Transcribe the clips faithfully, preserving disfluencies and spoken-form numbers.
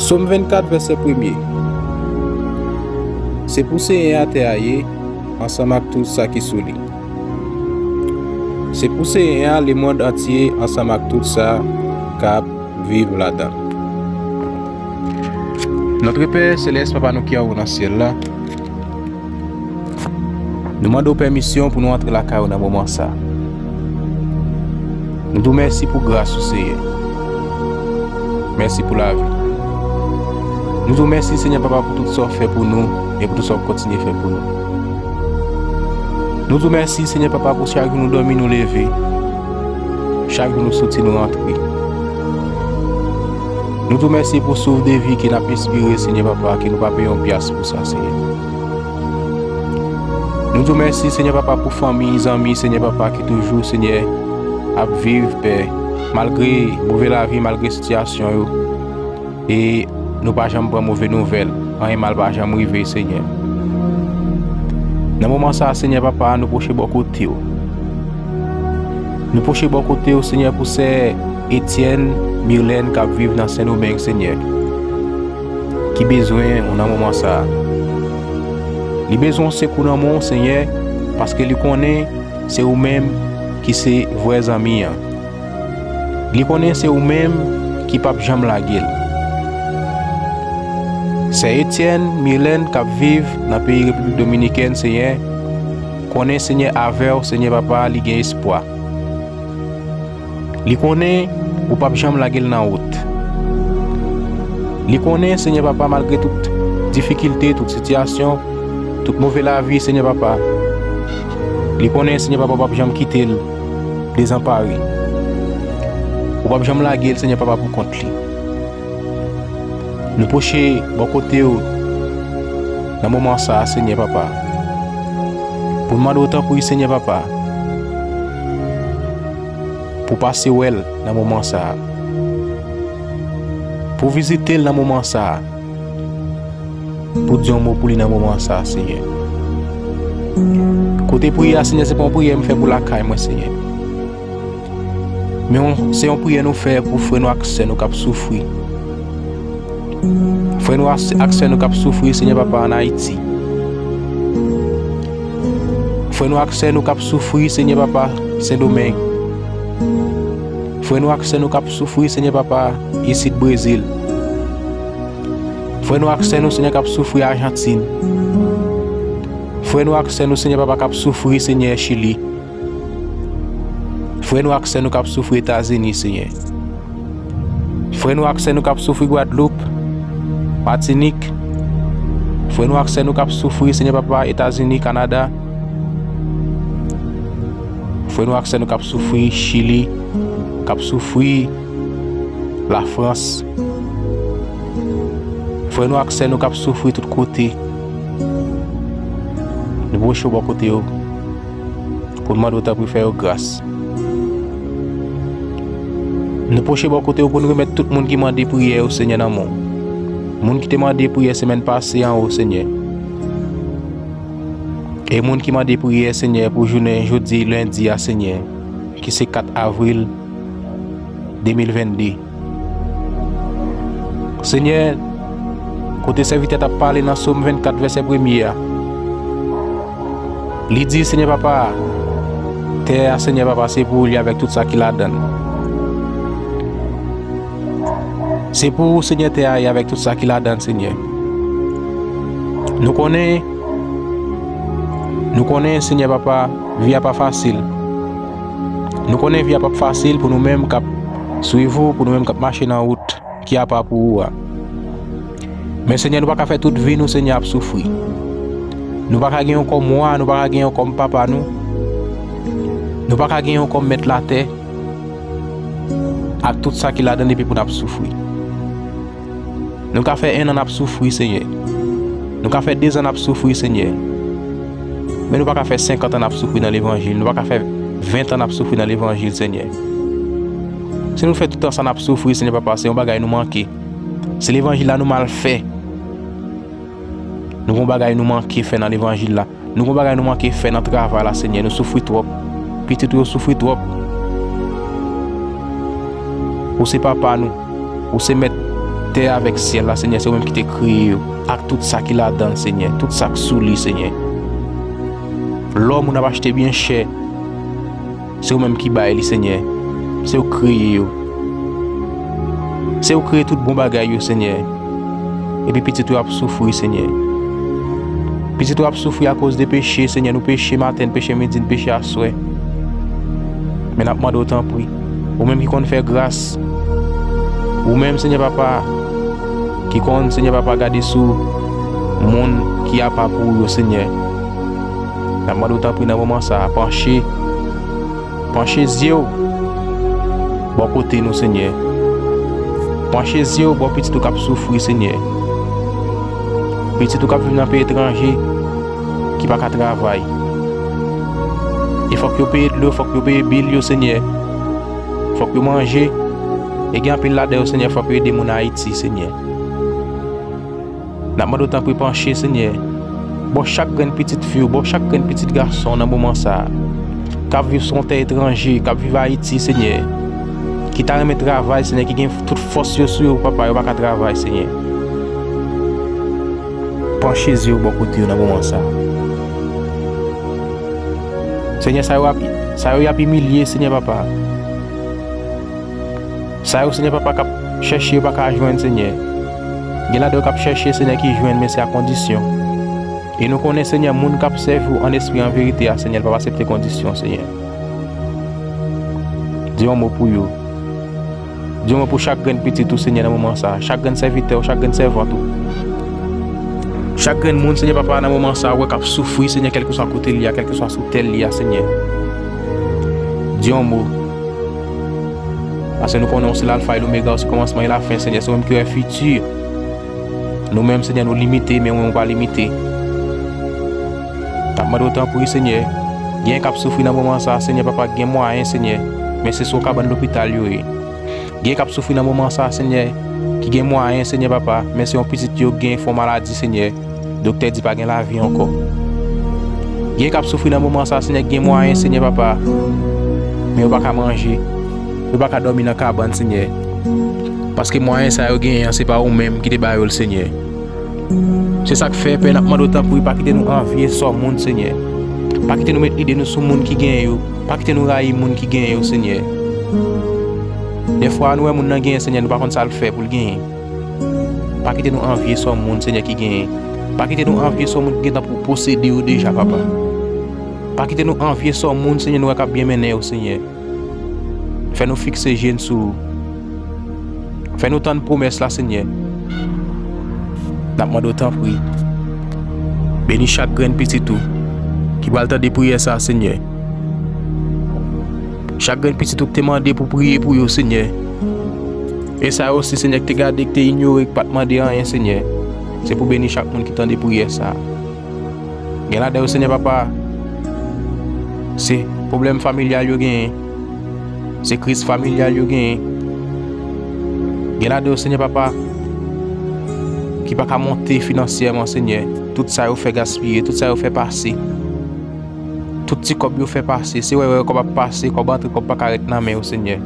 Sòm vennkat, vèsè premye. Se pou Senyè a tè a ye, ansanm ak tout sa ki sou li. Se pou Senyè a lemonn antye, ansanm ak tout sa k ap viv ladan l. Notre Père Céleste, Papa nou ki anwo nan syèl la, nou mande w pèmisyon pou nou antre lakay ou nan moman sa. Nou di w mèsi pou gras ou, Senyè. Mèsi pou lavi. Nou di w mèsi, Senyè Papa, pou tout sa w fè pou nou e pou tout sa w kontinye fè pou nou. Nou di w mèsi, Senyè Papa, pou chak jou nou dòmi, nou leve. Chak jou nou soti, nou rantre. Nou di w mèsi pou souf de vi ke n ap espire, Senyè Papa, ke nou pa peye yon pyas pou sa, Senyè. Nou di w mèsi, Senyè Papa, pou fanmi, zanmi, Senyè Papa, ki toujou, Senyè, ap viv, Pè, malgre move lavi, malgre sitiyasyon yo. E nou pa janm pran move nouvèl. Anyen mal pa janm rive, Senyè. Nan moman sa a, Senyè Papa, nou pwoche bò kote w. Nou pwoche bò kote w, Senyè, pou sè Etienne Mirlène k ap viv nan Sendomeng, Senyè, ki bezwen w nan moman sa a. Li bezwen w sekou nan men w, Senyè, paske li konnen se ou menm ki se vrè zanmi an. Li konnen se ou menm ki p ap janm lage l. Sè Etienne Mirlène k ap viv nan peyi Repiblik Dominikèn, Senyè, konnen, Senyè, avè w, Senyè Papa, li gen espwa. Li konnen ou p ap janm lage l nan wout. Li konnen, Senyè Papa, malgre tout difikilte, tout sitiyasyon, tout move lavi, Senyè Papa, li konnen, Senyè Papa, ou p ap janm kite l dezanpare. Ou p ap janm lage l, Senyè Papa, pou kont li. Nou pwoche bò kote w nan moman sa a, Senyè Papa, pou n mande w tanpri, Senyè Papa, pou pase wè l nan moman sa a, pou vizite l nan moman sa a, pou di yon mo pou li nan moman sa a, Senyè. Kote priyè a, Senyè, se pa yon priyè m fè pou lakay mwen, Senyè. Men yon, se yon priyè nou fè pou frè nou ak sè nou k ap soufri. Frè nou ak, ak sè nou k ap soufri, Senyè Papa, ann Ayiti. Frè nou ak sè nou k ap soufri, Senyè Papa, Sendomeng. Frè nou ak sè nou k ap soufri, Senyè Papa, isit Brezil. Frè nou ak sè nou, Senyè, k ap soufri Ajantin. Frè nou ak sè nou, Senyè Papa, k ap soufri, Senyè, Chili. Frè nou ak sè nou k ap soufri Etazini, Senyè. Frè nou ak sè nou k ap soufri Gwadloup, Matinik. Frè nou ak sè nou k ap soufri, Senyè Papa, Etazini, Kanada. Frè nou ak sè nou k ap soufri Chili, k ap soufri Lafrans. Frè nou ak sè nou k ap soufri tout kote. Nou pwoche w bò kote yo pou n mande w tanpri fè yo gras. Nou pwoche bò kote w pou n remèt tout moun ki mande priyè yo, Senyè, nan men w. Moun ki te mande priyè semèn pase an, o Senyè. E moun ki mande priyè, Senyè, pou jounen jodi lendi a, Senyè, ki se kat avril de mil venn de. Senyè, kote sèvitè t ap pale nan Sòm vennkat, vèsè premye a, li di, Senyè Papa, tè a, Senyè Papa, se pou ou li avèk tout sa ki ladan l. Se pou ou, Senyè, tè a ye avèk tout sa ki ladan l, Senyè. Nou konnen, nou konnen, Senyè Papa, vi a pa fasil. Nou konnen vi a p ap fasil pou nou menm k ap swiv ou, pou nou menm k ap mache nan wout ki apa pou ou a. Men, Senyè, nou pa ka fè tout vi nou, Senyè, ap soufri. Nou pa ka gen yon kòm wa, nou pa ka gen yon kòm papa nou. Nou pa ka gen yon kòm mèt latè ak tout sa ki ladan l epi pou n ap soufri. Nou ka fè en an n ap soufri, Senyè. Nou ka fè dezan n ap soufri, Senyè. Men nou pa ka fè senkant an n ap soufri nan levanjil. Nou pa ka fè ven tan n ap soufri nan levanjil, Senyè. Si nou fè tout tan sa n ap soufri, Senyè Papa, se yon bagay nou manke. Se levanjil la nou mal fè. Nou gon bagay nou manke fè nan levanjil la. Nou gon bagay nou manke fè nan travay la, Senyè. Nou soufri twòp. Pitit ou yo soufri twòp. Ou se papa nou. Ou se mèt tè avèk syèl la, Senyè, se ou menm ki te kreye yo, ak tout sa ki ladan l, Senyè, tout sa k sou li, Senyè. Lò moun ap achte byen chè, se ou menm ki bay li, Senyè. Se ou k kreye yo. Se ou k kreye tout bon bagay yo, Senyè. Epi pitit ou ap soufri, Senyè. Pitit ou ap soufri akoz de peche, Senyè. Nou peche maten, n peche midi, n peche aswè. Men n ap mande w tanpri, ou menm ki konn fè gras, ou menm, Senyè Papa, ki konn, Senyè Papa, gade sou moun ki apa pou ou yo, Senyè. N ap mande w tanpri nan moman sa a, panche, panche zye w bò kote nou, Senyè. Panche zye w bò pitit ou k ap soufri, Senyè. Pitit ou k ap viv nan peyi etranje, ki pa ka travay. E fòk yo peye dlo, fòk yo peye bil yo, Senyè. Fòk yo manje. E gen anpil ladan yo, Senyè, fòk yo ede moun Ayiti, Senyè. N ap mande w tanpri panche, Senyè. Bò chak grenn pitit fi w, bò chak grenn pitit gason w nan moman sa a, k ap viv sou yon tè etranje, k ap viv Ayiti, Senyè. Ki ta renmen travay, Senyè, ki gen tout fòs yo sou yo, Papa, yo pa ka travay, Senyè. Panche zye w bò kote yo nan moman sa a. Senyè, sa yo ap, sa yo y ap imilye, Senyè Papa. Sa yo, Senyè Papa, k ap chèche, yo pa ka jwenn, Senyè. Gen ladan yo k ap chèche, Senyè, ki jwenn, men se a kondisyon. E nou konnen, Senyè, moun k ap sèvi w an espri, an verite a, Senyè, l p ap aksepte kondisyon, Senyè. Di yon mo pou yo. Di yon mo pou chak grenn pitit ou, Senyè, nan moman sa a. Chak grenn sèvitè w, chak grenn sèvant ou. Chak grenn moun, Senyè Papa, nan moman sa a, ou wè k ap soufri, Senyè, kèlkeswa kote l ye a, kèlkeswa sou tè l ye a, Senyè. Di yon mo. Paske nou konnen w se Lalfa e Lomega, ou se kòmansman e lafen, Senyè. Se ou menm ki wè fiti. Nou menm, Senyè, nou limite, men ou menm ou pa limite. N ap mande w tanpri, Senyè. Gen k ap soufri nan moman sa a, Senyè Papa, gen mwayen, Senyè, men se sou kabann lopital yo ye. Gen k ap soufri nan moman sa a, Senyè, ki gen mwayen, Senyè Papa, men se yon pitit yo gen, fè yon maladi, Senyè. Doktè di pa gen lavi ankò. Gen k ap soufri nan moman sa a, Senyè, ki gen mwayen, Senyè Papa, men yo pa ka manje. Yo pa ka dòmi nan kabann, Senyè. Paske mwayen sa yo genyen an, se pa ou menm ki te ba yo l, Senyè. Se sa k fè, Pè, n ap mande w tanpri, pa kite nou anvye sò moun, Senyè. Pa kite nou met lide nou sou moun ki genyen yo. Pa kite nou rayi moun ki genyen yo, Senyè. Dèfwa, nou wè moun nan genyen, Senyè, nou pa konn sa l fè pou l genyen. Pa kite nou anvye sò moun, Senyè, ki genyen. Pa kite nou anvye sò moun ki gentan pou posede yo deja, Papa. Pa kite nou anvye sò moun, Senyè, nou wè k ap byen mennen yo, Senyè. Fè nou fikse je n sou ou. Fè nou tann pwomès la, Senyè. N ap mande w tanpri, beni chak grenn pitit ou ki pral tande priyè sa a, Senyè. Chak grenn pitit ou ki te mande pou priye pou yo, Senyè. E sa yo osi, Senyè, ki te gade, ki te inyore, ki pa t mande anyen, Senyè. Se pou beni chak moun ki tande priyè sa a. Gen ladan yo, Senyè Papa, se pwoblèm familyal yo genyen. Se kriz familyal yo genyen. Gen ladan yo, Senyè Papa, ki pa ka monte finansyèman, Senyè. Tout sa yo fè gaspiye, tout sa yo fè pase. Tout ti kòb yo fè pase, se wè wè kòb ap pase, kòb antre, kòb pa ka ret nan men yo, Senyè.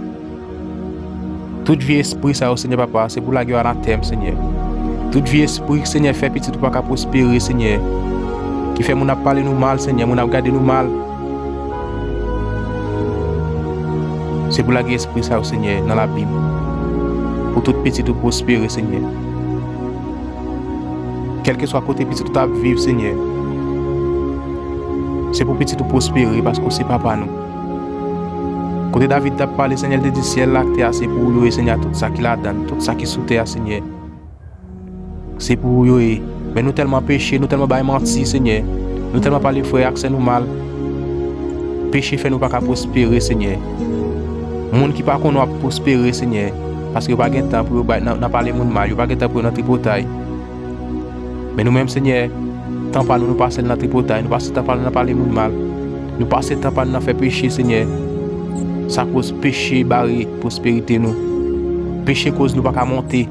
Tout vye espri sa yo, Senyè Papa, se pou lage yo anatèm, Senyè. Tout vye espri, Senyè, fè pitit ou pa ka pwospere, Senyè. Ki fè moun ap pale nou mal, Senyè, moun ap gade nou mal. Se pou lage espri sa yo, Senyè, nan labim. Pou tout pitit ou pwospere, Senyè. Kèlkeswa kote pitit ou t ap viv, Senyè. Se pou pitit ou pwospere, paske ou se papa nou. Kote David t ap pale, Senyè, l te di, syèl la ak tè a se pou ou yo ye, Senyè, tout sa ki ladan l, tout sa ki sou tè a, Senyè. Se pou ou yo ye. Men nou tèlman peche, nou tèlman bay manti, Senyè. Nou tèlman pale frè ak sè nou mal. Peche fè nou pa ka pwospere, Senyè. Moun ki pa konnen w ap pwospere, Senyè, paske yo pa gen tan pou yo bay, nan, nan pale moun mal, yo pa gen tan pou yo nan tripotay. Men nou menm, Senyè, tan pa nou, nou pase l nan tripotay, nou pase tan pa nou nan pale moun mal, nou pase tan pa nou nan fè peche, Senyè. Sa koz peche bare pwosperite nou. Peche koz nou pa ka monte.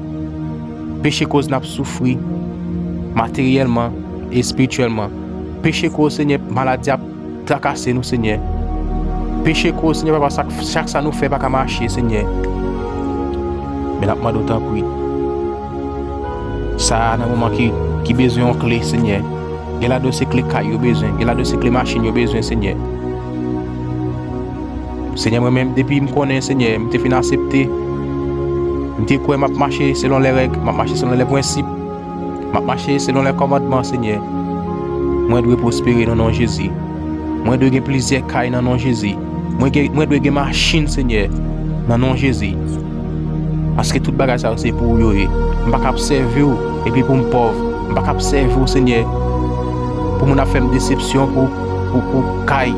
Peche koz n ap soufri materyèlman e espirityèlman. Peche koz, Senyè, maladi ap trakase nou, Senyè. Peche koz, Senyè, papa, chak, chak sa nou fè pa ka mache, Senyè. Men n ap mande w tanpri, sa a nan moman ki, ki bezwen yon kle, Senyè. Gen ladan yo se kle kay yo bezwen, gen ladan yo se kle machin yo bezwen, Senyè. Senyè, mwen menm, depi m konnen, Senyè, m te fin aksepte, m te kwè m ap mache selon lè règ, m ap mache selon lè prensip, m ap mache selon lè kòmandman, Senyè. Mwen dwe pwospere nan non Jezi. Mwen dwe gen plizyè kay nan non Jezi. Mwen gen, mwen dwe gen machin, Senyè, nan non Jezi. Paske tout bagay sa yo se pou ou yo ye. M pa ka ap sèvi w epi pou m pòv. M pa ka ap sèvi w, Senyè, pou moun ap fè m desepsyon pou, pou, pou kay.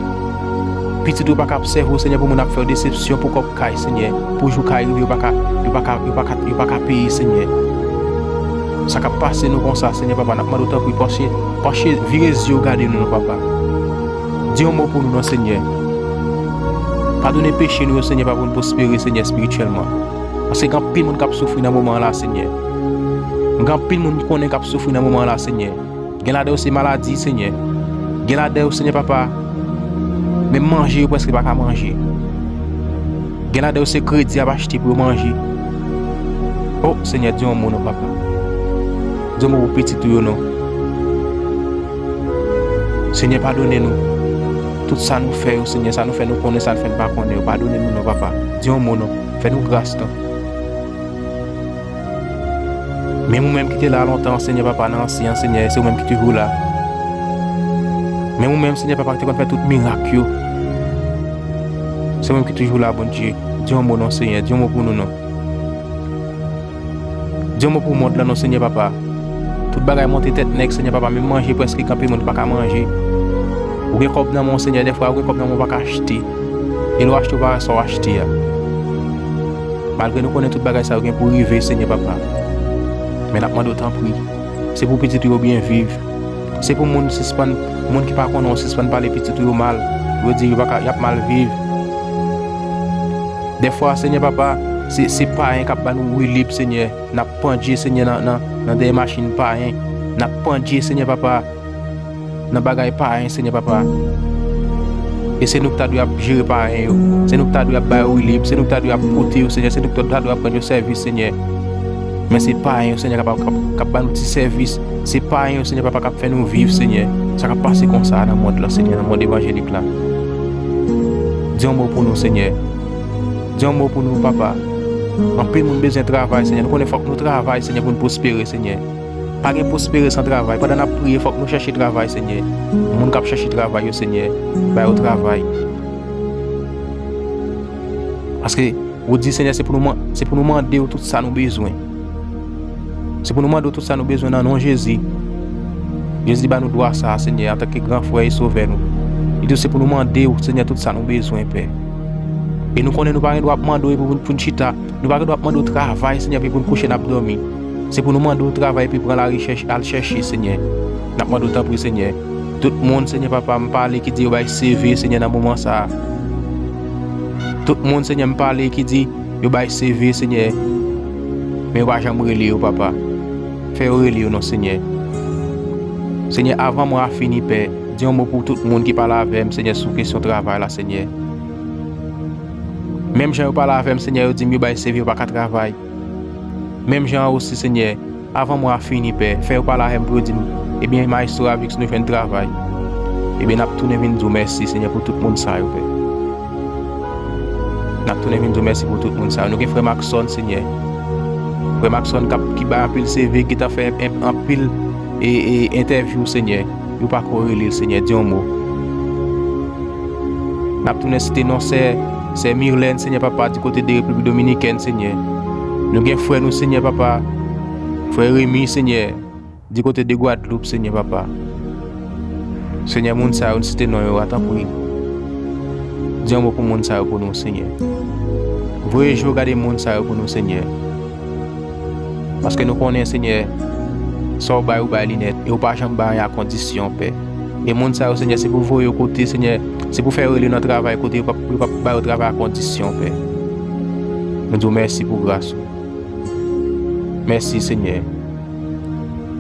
Pitit ou pa ka ap sèvi w, Senyè, pou moun ap fè w desepsyon pou kòb kay, Senyè. Pou jou kay rive, yo pa ka, yo pa ka, yo pa ka, yo pa ka peye, Senyè. Sa k ap pase nou konsa, Senyè Papa, n ap mande w tanpri, panche, panche, vire zye w gade nou, non, Papa. Di yon mo pou nou, non, Senyè. Padone peche nou yo, Senyè, Papa, pou n pwospere, Senyè, espirityèlman. Paske gen anpil moun k ap soufri nan moman an la, Senyè. Gen anpil moun m konnen k ap soufri nan moman an la, Senyè. Gen ladan yo se maladi, Senyè. Gen ladan yo, Senyè Papa, menm manje yo prèske pa ka manje. Gen ladan yo se kredi y ap achte pou yo manje. O, Senyè, di yon mo non, Papa. Di yon mo pou pitit ou yo non. Senyè, padone nou. Tout sa nou fè yo, Senyè, sa nou fè nou konnen, sa nou fè nou pa konnen yo. Padone nou non, Papa. Di yon mo non. Fè nou gras non. Menm ou menm ki te la lontan, Senyè Papa, nan ansyen an, Senyè, se ou menm ki toujou la. Menm ou menm, Senyè Papa, ki te konn fè tout mirak yo. Se ou menm ki toujou la, Bondye. Di yon mo non, Senyè. Di yon mo pou nou non. Di yon mo pou mond lan non, Senyè Papa. Tout bagay monte tèt nèg, Senyè Papa. Menm manje prèske gen anpil moun ki pa ka manje. Ou gen kòb nan men w, Senyè, dèfwa ou gen kòb nan men w, ou pa ka achte. E lè w achte, ou pa wè sa w achte a. Malgre nou konnen tout bagay sa yo gen pou rive, Senyè Papa. Men n ap mande w tanpri. Se pou pitit ou yo byen viv. Se pou moun sispann, moun ki pa konnen w sispann pale pitit ou yo mal. Pou yo di yo pa ka, y ap mal viv. Dèfwa, Senyè Papa, se, se payen k ap ba nou wi lib, Senyè. N ap pandye, Senyè, nan, nan, nan dèyè machin payen. N ap pandye, Senyè Papa, nan bagay payen, Senyè Papa. E se nou ki ta dwe ap jere payen yo. Se nou ki ta dwe ap ba yo wi lib. Se nou ki ta dwe ap koute yo, Senyè. Se nou ki ta dwe ap rann yo sèvis, Senyè. Men se payen yo, Senyè, k ap, k ap, k ap ba nou ti sèvis. Se payen yo, Senyè Papa, k ap fè nou viv, Senyè. Sa k ap pase konsa nan mond lan, Senyè, nan mond evanjelik la. Di yon mo pou nou, Senyè. Di yon mo pou nou, Papa. Anpil moun bezwen travay, Senyè. Nou konnen fòk nou travay, Senyè, pou nou pwospere, Senyè. Pa gen pwospere san travay. Pandan n ap priye, fòk nou chèche travay, Senyè. Moun k ap chèche travay yo, Senyè, ba yo travay. Paske ou di, Senyè, se pou nou man-, se pou nou mande w tout sa nou bezwen. Se pou nou mande w tout sa nou bezwen nan non Jezi. Jezi ba nou dwa sa a, Senyè, antanke gran frè e sovè nou. Li di w se pou nou mande w, Senyè, tout sa nou bezwen, Pè. E nou konnen nou pa gen dwa ap mande w epi pou, pou n chita. Nou pa gen dwa ap mande w travay, Senyè, epi pou n kouche n ap dòmi. Se pou nou mande w travay epi pran lari chèch-, al chèche, Senyè. N ap mande w tanpri, Senyè. Tout moun, Senyè Papa, m pale ki di yo bay C V, Senyè, nan moman sa a. Tout moun, Senyè, m pale ki di yo bay C V, Senyè. Men yo pa janm rele yo, Papa. Fè yo rele yo non, Senyè. Senyè, avan mwa a fini, Pè, di yon mo pou tout moun ki pale avè m, Senyè, sou kesyon travay la, Senyè. Menm jan yo pale avè m, Senyè, yo di m yo bay C V, yo pa ka travay. Menm jan an osi, Senyè, avan mwa a fini, Pè, fè yo pale avè m pou yo di m, ebyen, Maestro Avix, nou jwenn travay. Ebyen, n ap tounen vin di w mèsi, Senyè, pou tout moun sa yo, Pè. N ap tounen vin di w mèsi pou tout moun sa yo. Nou gen frè Maxon, Senyè. Frè Maxon k ap, ki bay anpil C V, ki gentan fè en-, anpil e, e, entèvyou, Senyè. Yo pako rele l, Senyè, di yon mo. N ap tounen site non sè, sè Mirlène, Senyè Papa, di kote de Repiblik Dominikèn, Senyè. Nou gen frè nou, Senyè Papa, frè Remy, Senyè, di kote de Gwadloup, Senyè Papa. Senyè, moun sa yo, n site non yo a, tanpri. Di yon mo pou moun sa yo pou nou, Senyè. Voye je w gade moun sa yo pou nou, Senyè. Paske nou konnen, Senyè, sa w bay, ou bay li nèt, e ou pa janm bay anyen a kondisyon, Pè. E moun sa yo, Senyè, se pou voye yo kote, Senyè, se pou fè yo rele nan travay kote yo p ap, yo p ap ba yo travay a kondisyon, Pè. Nou di w mèsi pou gras ou. Mèsi, Senyè.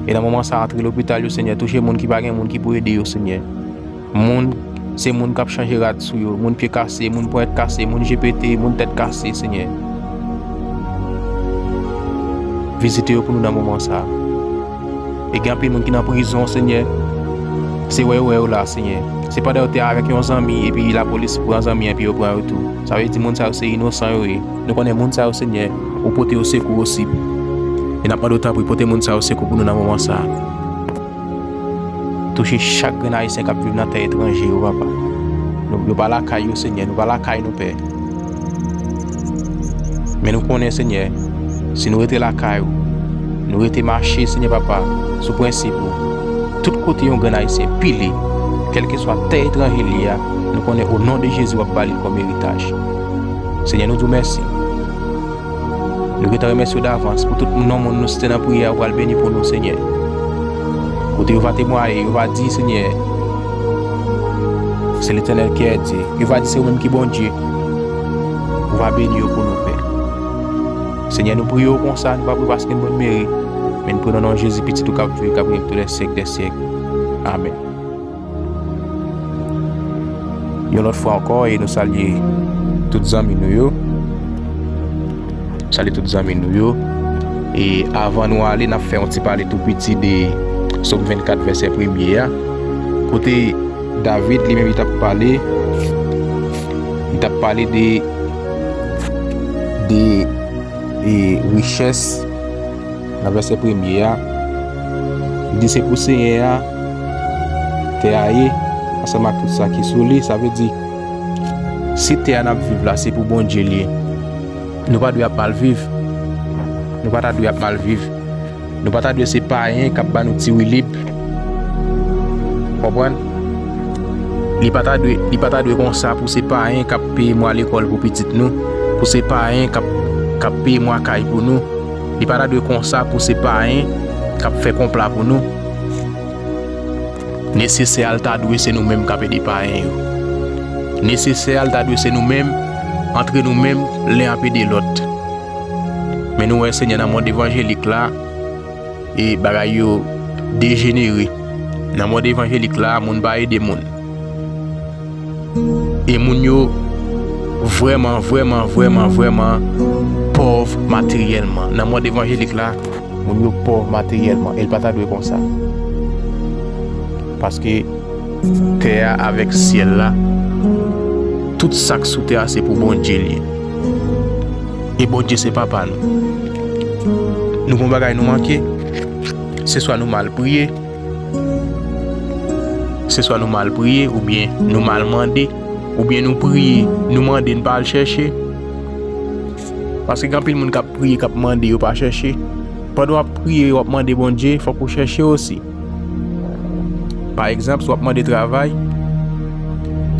E nan moman sa, antre lopital yo, Senyè, touche moun ki pa gen moun ki pou ede yo, Senyè. Moun, se moun k ap chanje rad sou yo, moun pye kase, moun ponyèt kase, moun je pete, moun tèt kase, Senyè. Vizite yo pou nou nan moman sa a. E gen anpil moun ki nan prizon, Senyè. Se wè yo wè yo la, Senyè. Se pandan yo te avèk yon zanmi, epi lapolis pran zanmi an, epi yo pran yo tou. Sa vle di moun sa yo se inosan yo ye. Nou konnen moun sa yo, Senyè, ou pote yo sekou osi. E n ap mande w tanpri pote moun sa yo sekou pou nou nan moman sa a. Touche chak grenn Ayisyen k ap viv nan tè etranje yo, papa. Nou, yo pa lakay yo, Senyè, nou pa lakay nou, Pè. Men nou konnen, Senyè, si nou rete lakay ou, nou rete mache, Senyè Papa, sou prensip ou, tout kote yon grenn Ayisyen pile, kèlkeswa tè etranje li ye a, nou konnen o non de Jezi w ap ba li l kòm eritaj. Senyè, nou di w mèsi. Nou gentan remèsye w davans pou tout non moun nou site nan priyè a ou pral beni pou nou, Senyè. Kote yo va temwaye, yo va di, Senyè, c'est l'Éternel qui est Dieu. Yo va di se ou menm ki Bondye. Ou va beni yo pou nou, Pè. Senyè, nou priye w konsa, nou pa priye paske n bon meri, men n priye nan non Jezi, Pitit ou k ap viv, k ap règne pou lè syèk dè syèk. Amèn. Yon lòt fwa ankò, e nou salye tout zanmi nou yo. Salye tout zanmi nou yo. E avan nou ale, n ap fè yon ti pale tou piti de Sòm vennkat, vèsè premye a. Kote David, li menm, li t ap pale, li t ap pale de, de, e, richès nan vèsè premye a. Li di se pou Senyè a tè a ye, ansanm ak tout sa ki sou li. Sa vle di, si tè a n ap viv la, se pou Bondye l ye. Nou pa dwe ap mal viv. Nou pa ta dwe ap mal viv. Nou pa ta dwe se payen k ap ba nou ti wilib. Konprann? Li pa ta dwe, li pa ta dwe konsa pou se payen k ap peye mwa lekòl pou pitit nou, pou se payen k ap, k ap peye mwa kay pou nou. Li pa ta dwe konsa pou se payen k ap fè konpla pou nou. Nesesè a l ta dwe se nou menm k ap ede payen yo. Nesesè a l ta dwe se nou menm, antre nou menm, len ap ede lòt. Men nou wè, Senyè, nan mond evanjelik la, e bagay yo dejenere. Nan mond evanjelik la, moun pa ede moun. E moun yo vrèman, vrèman, vrèman, vrèman pòv materyèlman. Nan mond evanjelik la, moun yo pòv materyèlman. E l pa ta dwe konsa. Paske tè a avèk syèl la, tout sa k sou tè a se pou Bondye l ye. E Bondye se papa nou. Nou gon bagay nou manke, se swa nou mal priye, se swa nou mal priye, oubyen nou mal mande, oubyen nou priye, nou mande, n pa al chèche. Paske gen anpil moun k ap priye, k ap mande, yo pa chèche. Pandan w ap priye, w ap mande Bondye, fòk ou chèche osi. Pa egzanp, si w ap mande travay,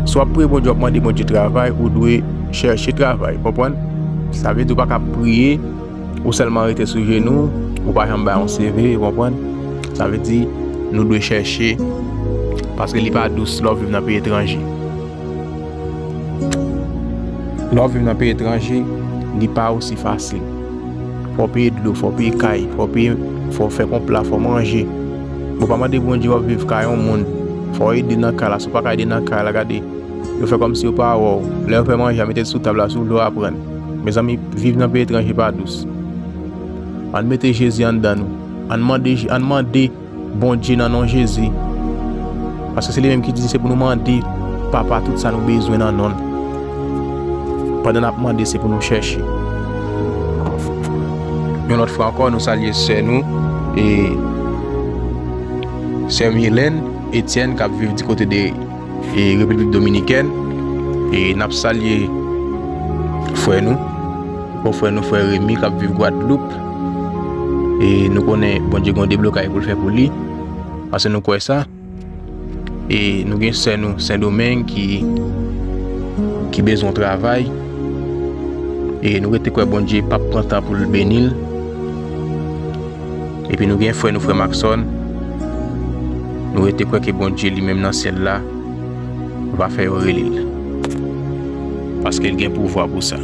si w ap priye Bondye, w ap mande Bondye travay, ou dwe chèche travay, konprann? Sa vle di ou pa ka priye, ou sèlman rete sou jenou, ou pa janm bay yon C V, ou konprann? Sa vle di, nou dwe chèche, paske li pa dous lè w viv nan peyi etranje. Lè w viv nan peyi etranje, li pa osi fasil. Fò w peye dlo, fò w peye kay, fò w peye, fò w fè konpla, fò w manje. Bon, pa mande Bondye w ap viv kay yon moun. Fò w ede nan kay la, si w pa ka ede nan kay la, gade. Yo fè kòmsi yo pa wè w. Lè yo fè manje a, mete l sou tab la, si w vle w aprann. Mezanmi, viv nan peyi etranje pa dous. Ann mete Jezi anndan nou. Ann mande, ann mande Bondye nan non Jezi. Paske se li menm ki di se pou nou mande Papa tout sa nou bezwen nan non l. Pandan n ap mande, se pou nou chèche. Yon lòt fwa ankò, nou salye sè nou, e sè Mylène Etienne k ap viv di kote de e Repiblik Dominikèn. E n ap salye frè nou, yon frè nou, frè Remy, k ap viv Gwadloup. E nou konnen Bondye gen yon deblokay pou l fè pou li, paske nou kwè sa. E nou gen sè nou Sendomeng ki, ki bezwen yon travay. E nou rete kwè Bondye p ap pran tan pou l beni l. Epi nou gen frè nou, frè Maxon. Nou rete kwè ke Bondye li menm nan syèl la va fè yo rele l. Paske l gen pouvwa pou sa.